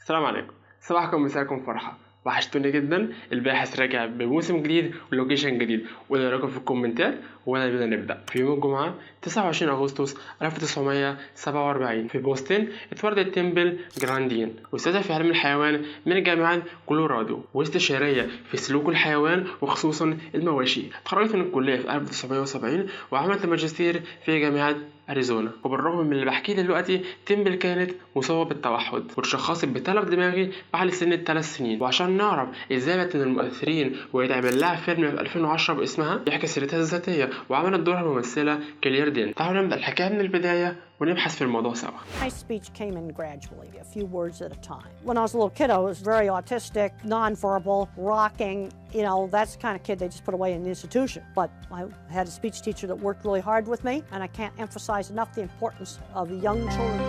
السلام عليكم، صباحكم مساكم فرحة. وحشتوني جدا. الباحث راجع بموسم جديد و location جديد، وقولوا رايكم في الكومنتات. وانا بينا نبدا. في يوم الجمعة 29 اغسطس 1947 في بوسطن اتولدت تمبل جراندين، استاذه في علم الحيوان من جامعه كولورادو واستشاريه في سلوك الحيوان وخصوصا المواشي. اتخرجت من الكلية في 1970 وعملت الماجستير في جامعه اريزونا. وبالرغم من اللي بحكيه دلوقتي، تمبل كانت مصابه بالتوحد واتشخصت بتلف دماغي بعد سن 3 سنين. وعشان نعرف ازاي بقت من المؤثرين ويتعمل لها فيلم في 2010 باسمها يحكي سيرتها الذاتية، وعملت دورها الممثلة كلير دين. تعالوا نبدا الحكاية من البداية ونبحث في الموضوع سوا. My speech came in gradually, a few words at a time. When I was a little kid, I was very autistic, nonverbal, rocking. You know, that's the kind of kid they just put away in the institution. But I had a speech teacher that worked really hard with me, and I can't emphasize enough the importance of young children.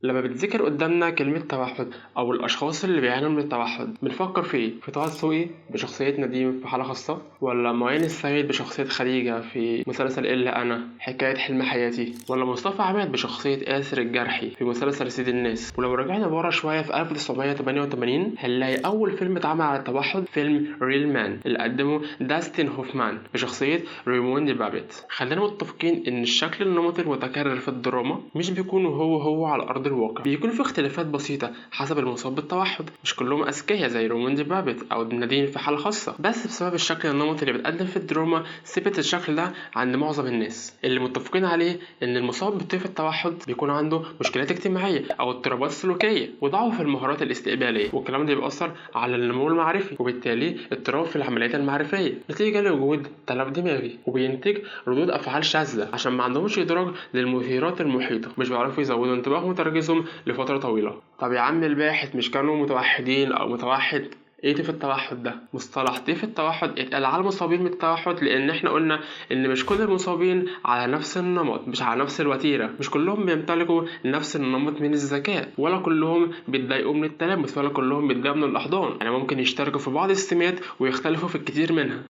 لما بتذكر قدامنا كلمة توحد أو الأشخاص اللي بيعانوا من التوحد، بنفكر في إيه؟ في طه دسوقي بشخصية نديم في حالة خاصة، ولا معين السيد بشخصية خديجة في مسلسل إلا أنا حكاية حلم حياتي، ولا مصطفى عماد بشخصية آسر الجرحي في مسلسل سيد الناس. ولو رجعنا ورا شوية في 1988 هنلاقي أول فيلم اتعمل على التوحد، فيلم Real Man اللي قدمه داستين هوفمان بشخصية ريموند بابيت. خلينا متفقين إن الشكل النمطي المتكرر في الدراما مش بيكون هو هو على أرض الواقع، بيكون في اختلافات بسيطة حسب المصاب بالتوحد. مش كلهم أذكياء زي ريموند بابيت أو نادين في حالة خاصة، بس بسبب الشكل النمطي اللي بيتقدم في الدراما ثبت الشكل ده عند معظم الناس. اللي متفقين عليه إن المصاب بطيف التوحد بيكون عنده مشكلات اجتماعية أو اضطرابات سلوكية وضعف في المهارات الاستقبالية، والكلام ده بيأثر على النمو المعرفي وبالتالي اضطراب في العمليات المعرفية نتيجة لوجود تلف دماغي، وبينتج ردود أفعال شاذة عشان ما عندهمش إدراك للمثيرات المحيطة، مش بيعرفوا يزودوا انتباههم وتركيزهم لفترة طويلة. طب يا عم الباحث، مش كانوا متوحدين أو متوحد؟ ايه طيف التوحد ده؟ مصطلح طيف التوحد اتقال على المصابين بالتوحد لان احنا قلنا ان مش كل المصابين على نفس النمط، مش على نفس الوتيره، مش كلهم بيمتلكوا نفس النمط من الذكاء، ولا كلهم بيتضايقوا من التلامس، ولا كلهم بيتضايقوا من الاحضان. يعني ممكن يشتركوا في بعض السمات ويختلفوا في الكثير منها.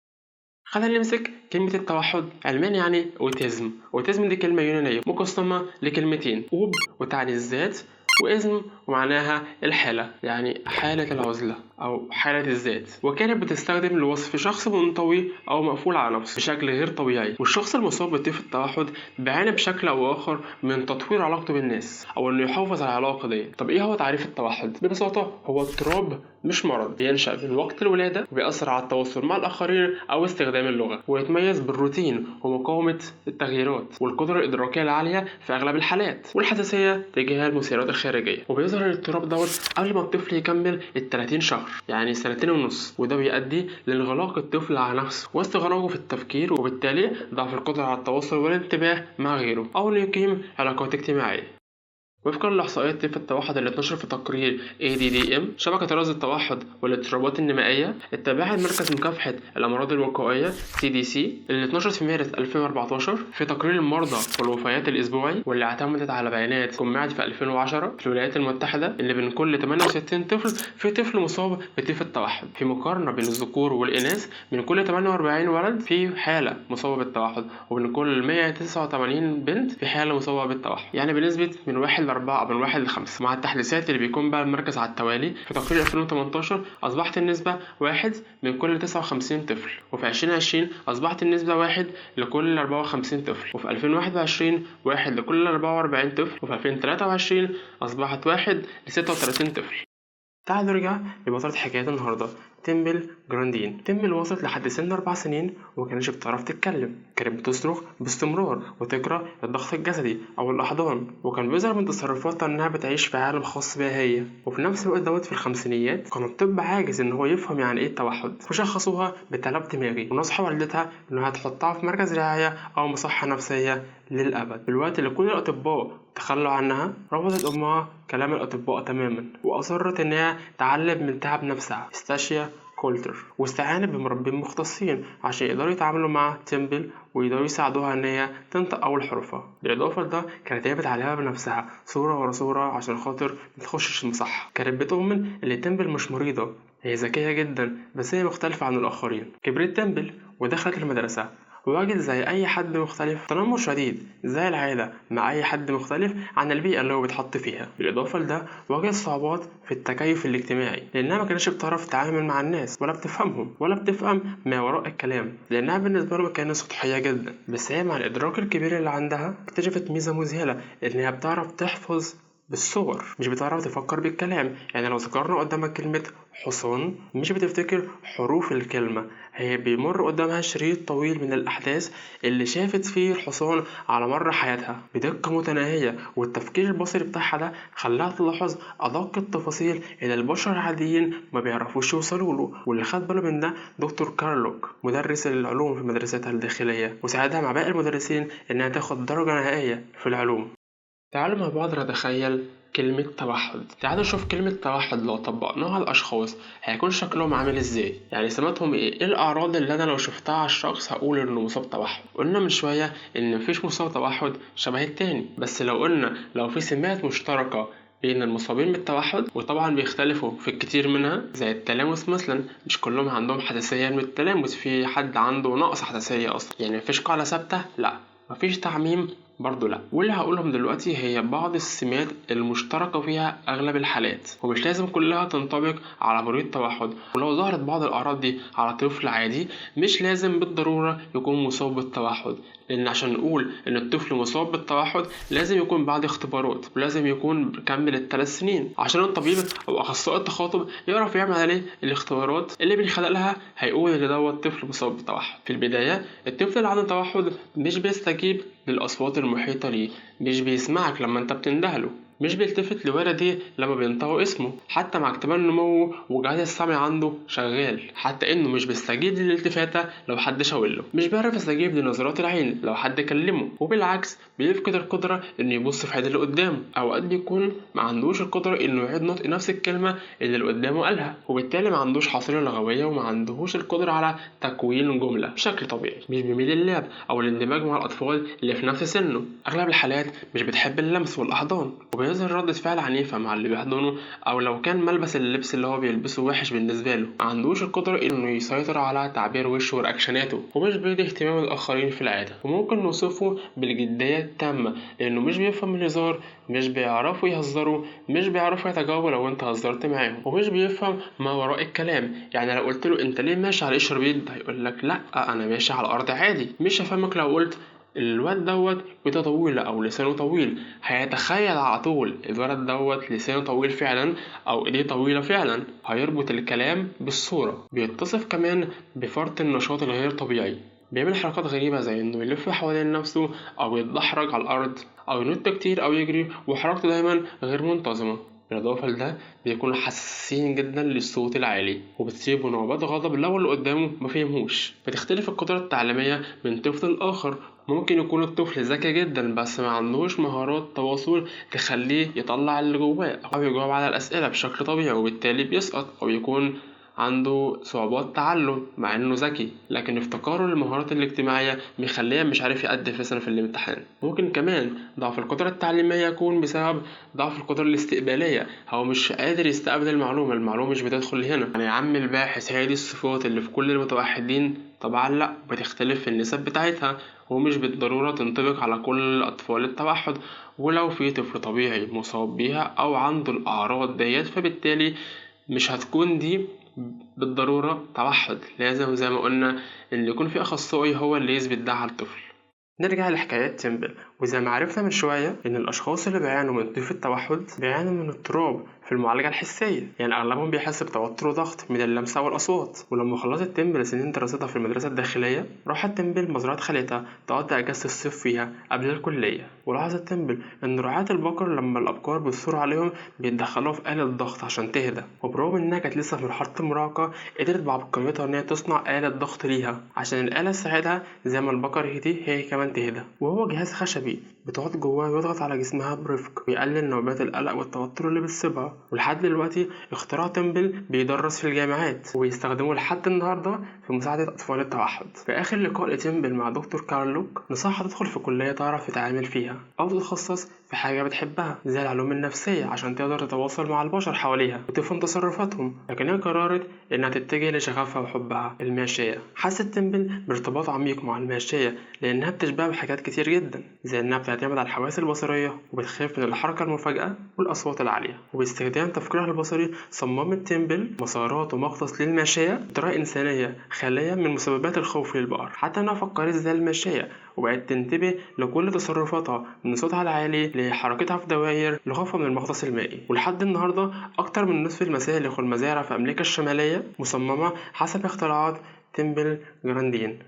خلينا نمسك كلمة التوحد علميا يعني autism. autism دي كلمة يونانية مقسمة لكلمتين، أوب وتعني الذات، و ism ومعناها الحالة، يعني حالة العزلة أو حالة الذات. وكانت بتستخدم لوصف شخص منطوي أو مقفول على نفسه بشكل غير طبيعي. والشخص المصاب بطيف التوحد بيعاني بشكل أو آخر من تطوير علاقته بالناس أو إنه يحافظ على العلاقة دي. طب إيه هو تعريف التوحد؟ ببساطة هو اضطراب مش مرض، بينشأ من وقت الولادة وبيأثر على التواصل مع الآخرين أو استخدام اللغة، ويتميز بالروتين ومقاومة التغييرات والقدرة الإدراكية العالية في أغلب الحالات، والحساسية تجاه المثيرات الخارجية. وبيظهر الاضطراب دوت قبل ما الطفل يكمل 30 شهر، يعني 2.5 سنين، وده بيؤدي لانغلاق الطفل على نفسه واستغراقه في التفكير، وبالتالي ضعف القدرة على التواصل والانتباه مع غيره أو إنه يقيم علاقات اجتماعية. وفقا لإحصائيات طيف التوحد اللي اتنشر في تقرير ADDM شبكة رصد التوحد والاضطرابات النمائية التابعة لمركز مكافحة الأمراض الوقائية CDC اللي اتنشرت في مارس 2014 في تقرير المرضى والوفيات الأسبوعي، واللي اعتمدت على بيانات جمعت في 2010 في الولايات المتحدة، اللي بين كل 68 طفل في طفل مصاب بطيف التوحد، في مقارنة بين الذكور والإناث من كل 48 ولد في حالة مصابة بالتوحد، وبين كل 189 بنت في حالة مصابة بالتوحد، يعني بنسبة من 1 ل 4 من 1 ل 5. مع التحديثات اللي بيكون بقى المركز على التوالي في تقرير 2018 أصبحت النسبة 1 من كل 59 طفل، وفي 2020 أصبحت النسبة 1 لكل 54 طفل، وفي 2021 1 لكل 44 طفل، وفي 2023 أصبحت 1 ل 36 طفل. تعالوا نرجع لبطلة حكاية النهاردة، تمبل جراندين. تمبل وصلت لحد سن 4 سنين وما كانتش بتعرف تتكلم، كانت بتصرخ باستمرار وتكره الضغط الجسدي أو الأحضان، وكان بيظهر من تصرفاتها إنها بتعيش في عالم خاص بيها هي. وفي نفس الوقت دوت في الخمسينيات كان الطب عاجز إن هو يفهم يعني إيه التوحد، وشخصوها بتلف دماغي ونصحوا والدتها إنها تحطها في مركز رعاية أو مصحة نفسية للأبد. في الوقت اللي كل الأطباء تخلوا عنها، رفضت أمها كلام الأطباء تماما وأصرت إنها تعلم من تعب نفسها ستاشيا كولتر، واستعانت بمربين مختصين عشان يقدروا يتعاملوا مع تمبل ويقدروا يساعدوها ان هي تنطق اول حروفها. بالاضافة لده كانت هي بتعلمها بنفسها صوره ورا صوره عشان خاطر ما تخشش المصحه. كانت بتؤمن ان تمبل مش مريضه، هي ذكية جدا بس هي مختلفة عن الاخرين. كبرت تمبل ودخلت المدرسة وواجهت زي أي حد مختلف تنمر شديد زي العادة مع أي حد مختلف عن البيئة اللي هو بيتحط فيها. بالإضافة لده واجهت صعوبات في التكيف الاجتماعي، لأنها ما كانتش بتعرف تتعامل مع الناس ولا بتفهمهم ولا بتفهم ما وراء الكلام، لأنها بالنسبة لهم كانت سطحية جدا. بس هي مع الإدراك الكبير اللي عندها اكتشفت ميزة مذهلة، إنها بتعرف تحفظ بالصور، مش بتعرف تفكر بالكلام. يعني لو ذكرنا قدامك كلمة حصان مش بتفتكر حروف الكلمة، هي بيمر قدامها شريط طويل من الأحداث اللي شافت فيه الحصان على مر حياتها بدقة متناهية، والتفكير البصري بتاعها ده خلاها تلاحظ أدق التفاصيل اللي البشر العاديين ما بيعرفوش يوصلوا له. واللي خد باله من ده دكتور كارلوك مدرس العلوم في مدرستها الداخلية، وساعدها مع باقي المدرسين إنها تاخد درجة نهائية في العلوم. تعالوا مع بعض نتخيل كلمة توحد. تعالوا نشوف كلمة توحد لو طبقناها على الأشخاص هيكون شكلهم عامل ازاي، يعني سماتهم ايه، ايه الأعراض اللي أنا لو شفتها على الشخص هقول إنه مصاب توحد. قلنا من شوية إن مفيش مصاب توحد شبه التاني، بس لو قلنا لو في سمات مشتركة بين المصابين بالتوحد، وطبعا بيختلفوا في الكتير منها زي التلامس مثلا، مش كلهم عندهم حساسية من التلامس، في حد عنده نقص حساسية أصلا، يعني مفيش قاعدة ثابتة، لا مفيش تعميم برضو لا. واللي هقولهم دلوقتي هي بعض السمات المشتركة فيها أغلب الحالات، ومش لازم كلها تنطبق على مريض توحد، ولو ظهرت بعض الأعراض دي على طفل عادي مش لازم بالضرورة يكون مصاب بالتوحد، لأن عشان نقول إن الطفل مصاب بالتوحد لازم يكون بعد اختبارات، ولازم يكون كمل 3 سنين عشان الطبيب أو أخصائي التخاطب يعرف يعمل عليه الاختبارات اللي من خلالها هيقول إن دوت طفل مصاب بالتوحد. في البداية الطفل اللي عنده توحد مش بيستجيب للأصوات المحيطة ليه، مش بيسمعك لما أنت بتندهله، مش بيلتفت لوالديه لما بينطقوا اسمه، حتى مع اكتمال نموه وجهاز السمع عنده شغال، حتى انه مش بيستجيب للالتفاتة لو حد شاور، مش بيعرف يستجيب لنظرات العين لو حد كلمه، وبالعكس بيفقد القدرة انه يبص في عين اللي قدامه، اوقات بيكون ما عندوش القدرة انه يعيد نطق نفس الكلمة اللي قدامه قالها، وبالتالي ما عندوش حصيلة لغوية وما عندهوش القدرة على تكوين جملة بشكل طبيعي، مش بيميل للعب او الاندماج مع الاطفال اللي في نفس سنه، اغلب الحالات مش بتحب اللمس والاحضان، وبيظهر ردة فعل عنيفة مع اللي بيحضنه، أو لو كان ملبس اللبس اللي هو بيلبسه وحش بالنسبة له، ما عندوش القدرة إنه يسيطر على تعبير وشه ورياكشناته، ومش بيدي اهتمام الآخرين في العادة، وممكن نوصفه بالجدية التامة لأنه مش بيفهم الهزار، مش بيعرفوا يهزروا، مش بيعرفوا يتجاوبوا لو أنت هزرت معاهم، ومش بيفهم ما وراء الكلام. يعني لو قلت له أنت ليه ماشي على قشر بيض هيقول لك لأ أنا ماشي على الأرض عادي، مش هفهمك لو قلت الواد دوت ايده طويلة أو لسانه طويل، هيتخيل على طول الولد دوت لسانه طويل فعلا أو ايديه طويلة فعلا، هيربط الكلام بالصورة. بيتصف كمان بفرط النشاط الغير طبيعي، بيعمل حركات غريبة زي إنه يلف حوالين نفسه أو يتدحرج على الأرض أو ينط كتير أو يجري، وحركته دايما غير منتظمة. بالإضافة لده بيكونوا حساسين جدا للصوت العالي، وبتصيبه نوبات غضب لو اللي قدامه ما فهمهوش. بتختلف القدرة التعليمية من طفل لآخر، ممكن يكون الطفل ذكي جدا بس ما عندوش مهارات تواصل تخليه يطلع اللي جواه أو يجاوب على الأسئلة بشكل طبيعي، وبالتالي بيسقط أو يكون عنده صعوبات تعلم مع انه ذكي، لكن افتقاره للمهارات الاجتماعية بيخليه مش عارف يأدي مثلا في الامتحان. ممكن كمان ضعف القدرة التعليمية يكون بسبب ضعف القدرة الاستقبالية، هو مش قادر يستقبل المعلومة، المعلومة مش بتدخل هنا. يعني يا عم الباحث هي دي الصفات اللي في كل المتوحدين؟ طبعا لا، بتختلف في النسب بتاعتها ومش بالضرورة تنطبق على كل أطفال التوحد، ولو في طفل طبيعي مصاب بيها أو عنده الأعراض ديت فبالتالي مش هتكون دي بالضرورة توحد، لازم زي ما قلنا إن يكون في أخصائي هو اللي يثبت ده على الطفل. نرجع لحكايات تمبل، وزي ما عرفنا من شوية إن الأشخاص اللي بيعانوا من ضيف التوحد بيعانوا من اضطراب في المعالجة الحسية، يعني أغلبهم بيحس بتوتر وضغط من اللمسة والأصوات. ولما خلصت تمبل سنين دراستها في المدرسة الداخلية راحت تمبل مزرعة خالتها تقضي أجازة الصيف فيها قبل الكلية. ولاحظت تمبل إن رعاة البقر لما الأبقار بتصور عليهم بيتدخلوها في آلة ضغط عشان تهدى، وبرغم إنها كانت لسه في مرحلة المراهقة قدرت بعبقريتها إن هي تصنع آلة ضغط ليها عشان الآلة تساعدها زي ما البقر يهدي هي كمان تهدى. وهو جهاز خشبي خشبي بتقعد جواه ويضغط على جسمها برفق ويقلل نوبات القلق والتوتر اللي بتصيبها. ولحد دلوقتي اختراع تمبل بيدرس في الجامعات وبيستخدموه لحد النهارده في مساعدة أطفال التوحد. في آخر لقاء لتمبل مع دكتور كارلوك نصحها تدخل في كلية تعرف تتعامل فيها أو تتخصص في حاجة بتحبها زي العلوم النفسية عشان تقدر تتواصل مع البشر حواليها وتفهم تصرفاتهم، لكن هي قررت إنها تتجه لشغفها وحبها الماشية. حست تمبل بارتباط عميق مع الماشية لأنها بتشبهها بحاجات كتير جدا، زي إنها بتعتمد على الحواس البصرية وبتخاف من الحركة المفاجئة والأصوات العالية. وباستخدام تفكيرها البصري صممت تمبل مسارات ومغطس للماشية بطريقة إنسانية خالية من مسببات الخوف للبقر. حتى إنها فكرت زي الماشية وبقت تنتبه لكل تصرفاتها من صوتها العالي لحركتها في دواير لخوفها من المغطس المائي. ولحد النهارده أكتر من نصف المسالخ والمزارع في أمريكا الشمالية مصممة حسب اختراعات تمبل جراندين.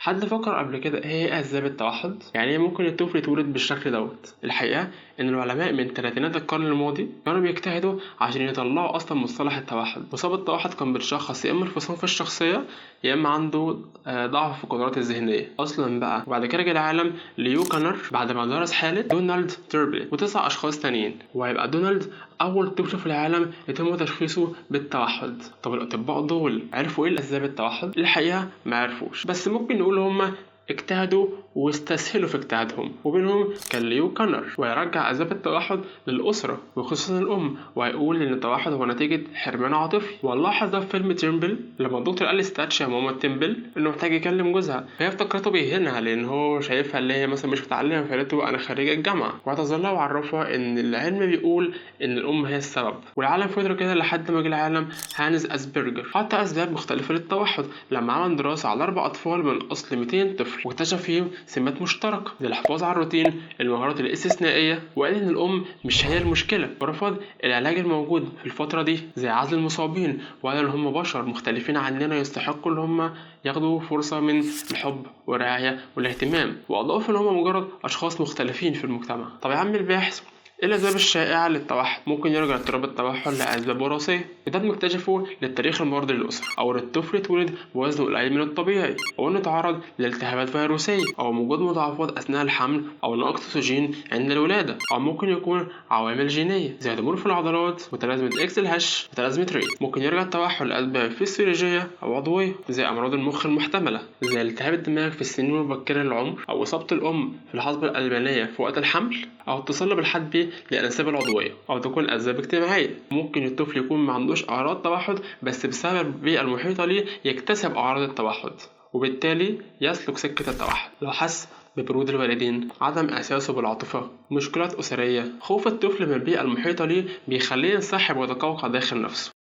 حد فكر قبل كده ايه اسباب التوحد؟ يعني ايه ممكن الطفل يتولد بالشكل دوت؟ الحقيقة ان العلماء من ثلاثينات القرن الماضي كانوا بيجتهدوا عشان يطلعوا اصلا مصطلح التوحد. مصاب التوحد كان بيتشخص يا اما انفصام في الشخصية يا اما عنده ضعف في القدرات الذهنية اصلا بقى. وبعد كده جه العالم ليو كانر بعد ما درس حاله دونالد تربلت وتسع اشخاص تانيين، وهيبقى دونالد اول طفل في العالم يتم تشخيصه بالتوحد. طب الاطباء دول عرفوا ايه اسباب التوحد؟ الحقيقة ما عرفوش، بس ممكن نقول هما اجتهدوا واستسهلوا في اجتهادهم، وبينهم كان ليو كانر. ويرجع اسباب التوحد للاسرة وخصوصا الام، وهيقول ان التوحد هو نتيجة حرمان عاطفي. ونلاحظ ده في فيلم تيمبل لما الدكتور قال لستاتشا ماما تيمبل انه محتاج يكلم جوزها، فهي افتكرته بيهينها لان هو شايفها اللي هي مثلا مش متعلمة، فقالت له انا خريجة الجامعة، واعتذر لها وعرفها ان العلم بيقول ان الام هي السبب. والعالم فضل كده لحد ما جه العالم هانز اسبرجر حط اسباب مختلفة للتوحد لما عمل دراسة على 4 اطفال من اصل 200 طفل واكتشف فيهم سمات مشتركة زي الحفاظ على الروتين، المهارات الاستثنائية، وقال إن الأم مش هي المشكلة، ورفض العلاج الموجود في الفترة دي زي عزل المصابين، وقال إن هم بشر مختلفين عننا يستحقوا إن هم ياخدوا فرصة من الحب والرعاية والاهتمام، وأضاف إن هم مجرد أشخاص مختلفين في المجتمع. طب يا عم الباحث، ايه الاسباب الشائعة للتوحد؟ ممكن يرجع اضطراب التوحد لاسباب وراثية، وده بنكتشفه للتاريخ المرضي للاسرة، او ان الطفل اتولد بوزنه قليل من الطبيعي، او انه تعرض لالتهابات فيروسيه، او وجود مضاعفات اثناء الحمل، او نقص اكسجين عند الولادة، او ممكن يكون عوامل جينية زي ضمور في العضلات، متلازمة اكس الهش، متلازمة ريت. ممكن يرجع التوحد لاسباب فسيولوجيه او عضوية زي امراض المخ المحتملة زي التهاب الدماغ في السنين المبكرة للعمر، او اصابه الام في الحصبة الالمانية في وقت الحمل، او التصلب الحدبي للأنساب العضوية، أو تكون أسباب اجتماعية. ممكن الطفل يكون ما عندوش أعراض توحد بس بسبب البيئة المحيطة ليه يكتسب أعراض التوحد، وبالتالي يسلك سكة التوحد. لو حس ببرود الوالدين، عدم إحساسه بالعاطفة، مشكلات أسرية، خوف الطفل من البيئة المحيطة ليه بيخليه ينسحب ويتقوقع داخل نفسه.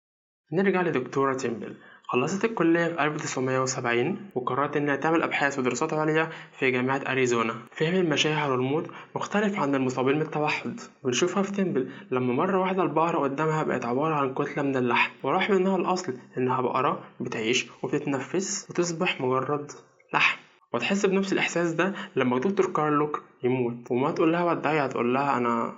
نرجع لدكتورة تيمبل. خلصت الكلية في 1970 وقررت إنها تعمل أبحاث ودراسات عليا في جامعة أريزونا. فهم المشاعر والموت مختلف عن المصابين بالتوحد، بنشوفها في تيمبل لما مرة واحدة البقرة قدامها بقت عبارة عن كتلة من اللحم، وراح منها الأصل إنها بقرة بتعيش وبتتنفس وتصبح مجرد لحم. وتحس بنفس الإحساس ده لما دكتور كارلوك يموت، وما تقول لها ودعي هتقول لها أنا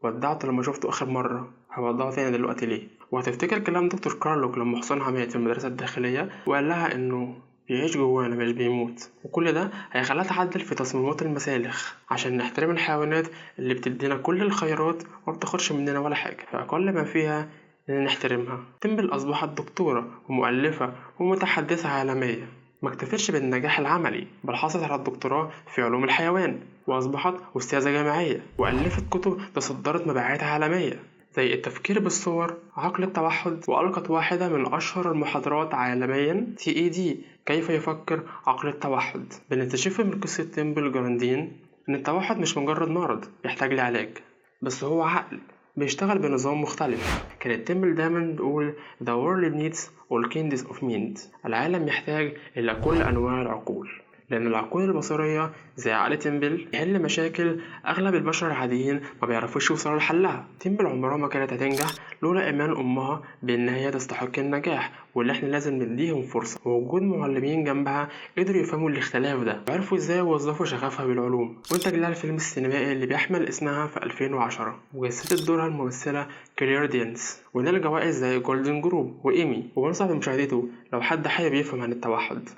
ودعته لما شفته آخر مرة، هودعه تاني دلوقتي ليه؟ وهتفتكر كلام دكتور كارلوك لما حصانها مات في المدرسة الداخلية وقال لها إنه بيعيش جوانا مش بيموت. وكل ده هيخليها تعدل في تصميمات المسالخ عشان نحترم الحيوانات اللي بتدينا كل الخيرات ومبتاخدش مننا ولا حاجة، فأقل ما فيها إن نحترمها. تيمبل أصبحت دكتورة ومؤلفة ومتحدثة عالمية، ما اكتفتش بالنجاح العملي بل حصلت على الدكتوراه في علوم الحيوان، وأصبحت أستاذة جامعية، وألفت كتب تصدرت مبيعات عالمية زي التفكير بالصور، عقل التوحد، وألقت واحدة من أشهر المحاضرات عالميا TED كيف يفكر عقل التوحد. بنكتشف من قصة تيمبل جراندين إن التوحد مش مجرد مرض يحتاج لعلاج، بس هو عقل بيشتغل بنظام مختلف. كانت تيمبل دايما بتقول The world needs all kinds of minds، العالم يحتاج إلى كل أنواع العقول، لأن العقول البصرية زي عقل تيمبل يحل مشاكل أغلب البشر العاديين ما بيعرفوش يوصلوا لحلها. تيمبل عمرها ما كانت هتنجح لولا إيمان أمها بإن هي تستحق النجاح واللي إحنا لازم نديهم فرصة، ووجود معلمين جنبها قدروا يفهموا الاختلاف ده وعرفوا إزاي يوظفوا شغفها بالعلوم. وانتج لها الفيلم السينمائي اللي بيحمل اسمها في 2010، وجسدت دورها الممثلة كلير دينز، ونال جوائز زي Golden Globe وإيمي، وبنصح بمشاهدته لو حد حابب يفهم عن التوحد.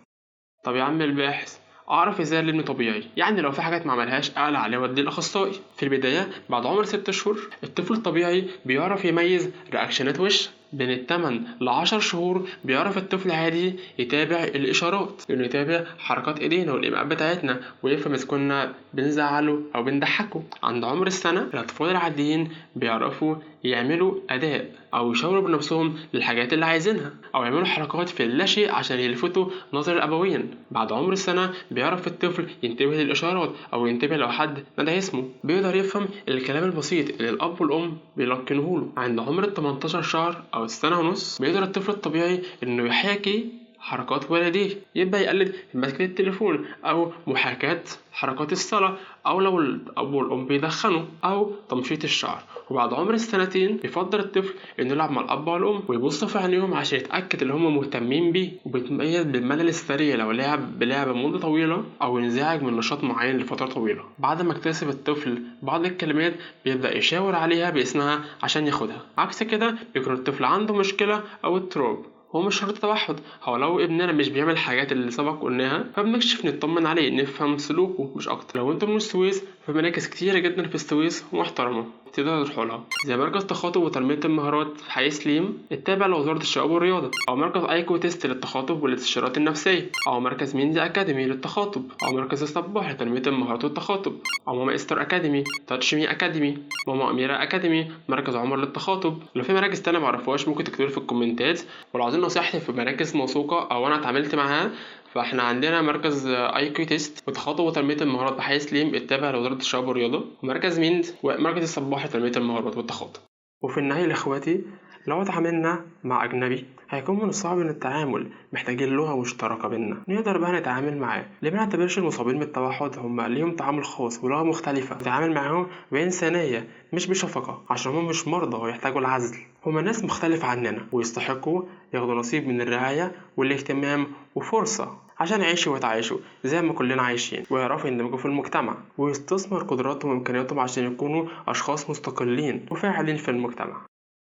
طب يا عم الباحث، اعرف ازاي الابن طبيعي؟ يعني لو في حاجات ما عملهاش اقلق عليه واديه الاخصائي. في البداية بعد عمر 6 شهور الطفل الطبيعي بيعرف يميز reaction ات وش. بين 8 ل 10 شهور بيعرف الطفل عادي يتابع الاشارات، انه يتابع حركات ايدينا والايماءات بتاعتنا ويفهم اذا كنا بنزعله او بنضحكه. عند عمر السنة الاطفال العاديين بيعرفوا يعملوا اداء او يشاوروا بنفسهم للحاجات اللي عايزينها او يعملوا حركات في اللاشيء عشان يلفتوا نظر الابوين. بعد عمر السنة بيعرف الطفل ينتبه للاشارات او ينتبه لو حد نادى اسمه، بيقدر يفهم الكلام البسيط اللي الاب والام بيلقنوه له. عند عمر 18 شهر او السنة ونص بيقدر الطفل الطبيعي انه يحاكي حركات والديه، يبدأ يقلد مسكة التليفون او محاكاة حركات الصلاة او لو الاب والام بيدخنوا او تمشيط الشعر. وبعد عمر السنتين يفضل الطفل انه يلعب مع الاب والام ويبص في عينيهم عشان يتاكد ان هم مهتمين بيه، وبيتميز بالملل السريع لو لعب بلعبه مده طويلة او انزعج من نشاط معين لفترة طويلة. بعد ما اكتسب الطفل بعض الكلمات بيبدا يشاور عليها باسمها عشان ياخدها. عكس كده بيكون الطفل عنده مشكلة او اضطراب، هو مش شرط توحد، هو لو ابننا مش بيعمل الحاجات اللي سبق قلناها فبنكشف نطمن عليه نفهم سلوكه مش اكتر. لو انتم من السويس فمراكز كتيرة جدا في السويس ومحترمة تقدروا تروحوا لها، زي مركز تخاطب وتنمية المهارات في حي سليم التابع لوزارة الشباب والرياضة، أو مركز IQ Test للتخاطب والاستشارات النفسية، أو مركز ميندي أكاديمي للتخاطب، أو مركز الصباح لتنمية المهارات والتخاطب، أو ماما إستر أكاديمي، Touch Me Academy، ماما أميرة أكاديمي، مركز عمر للتخاطب. لو في مراكز تانية معرفهاش ممكن تكتبوا في الكومنتات، ولو عايزين نصيحتي في مراكز موثوقة أو أنا اتعاملت معاها فاحنا عندنا مركز IQ Test وتخاطب وتنميه المهارات بحي سليم التابع لوزارة الشباب والرياضة، ومركز ميند، ومركز الصباح لتنميه المهارات والتخاطب. وفي النهاية لاخواتي، لو اتعاملنا مع اجنبي هيكون من الصعب ان التعامل، محتاجين لغة مشتركة بينا نقدر بقى نتعامل معاه. ليه ما نعتبرش المصابين بالتوحد هم ليهم تعامل خاص ولغة مختلفة، نتعامل معاهم بانسانيه مش بشفقه، عشان هم مش مرضى ويحتاجوا العزل، هم ناس مختلفة عننا ويستحقوا ياخدوا نصيب من الرعاية والاهتمام وفرصه عشان يعيشوا ويتعايشوا زي ما كلنا عايشين، ويعرفوا يندمجوا في المجتمع ويستثمر قدراتهم وامكانياتهم عشان يكونوا اشخاص مستقلين وفاعلين في المجتمع.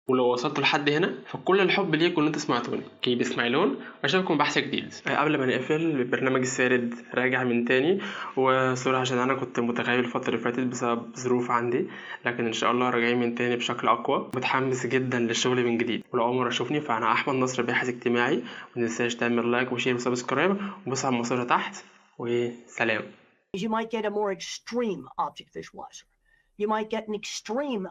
ولو وصلتوا لحد هنا فكل الحب ليكم ان انتوا سمعتوني. keep smiling، واشوفكم بحث جديد. قبل ما نقفل البرنامج السارد راجع من تاني، و sorry عشان انا كنت متغيب الفترة اللي فاتت بسبب ظروف عندي، لكن ان شاء الله راجعين من تاني بشكل اقوى، متحمس جدا للشغل من جديد. ولو اول مرة تشوفني فانا احمد نصر، باحث اجتماعي. ومتنساش تعمل like و share و subscribe وبص على المسار تحت، وسلام. You might get a more extreme object visualizer. You might get an extreme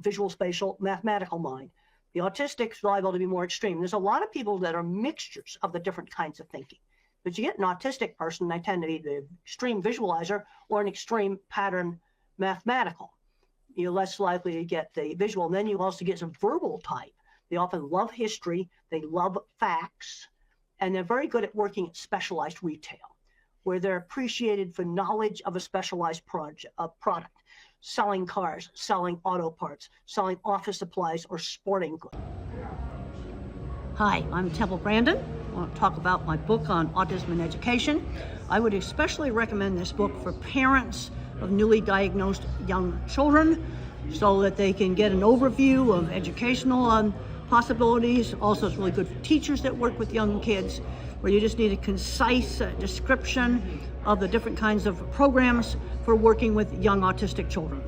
visual, spatial, mathematical mind. The autistic is liable to be more extreme. There's a lot of people that are mixtures of the different kinds of thinking. But you get an autistic person, they tend to be the extreme visualizer or an extreme pattern mathematical. You're less likely to get the visual. And then you also get some verbal type. They often love history, they love facts, and they're very good at working at specialized retail, where they're appreciated for knowledge of a specialized product. Selling cars, selling auto parts, selling office supplies or sporting goods. Hi, I'm Temple Grandin. I want to talk about my book on autism and education. I would especially recommend this book for parents of newly diagnosed young children so that they can get an overview of educational possibilities. Also, it's really good for teachers that work with young kids, where you just need a concise description of the different kinds of programs for working with young autistic children.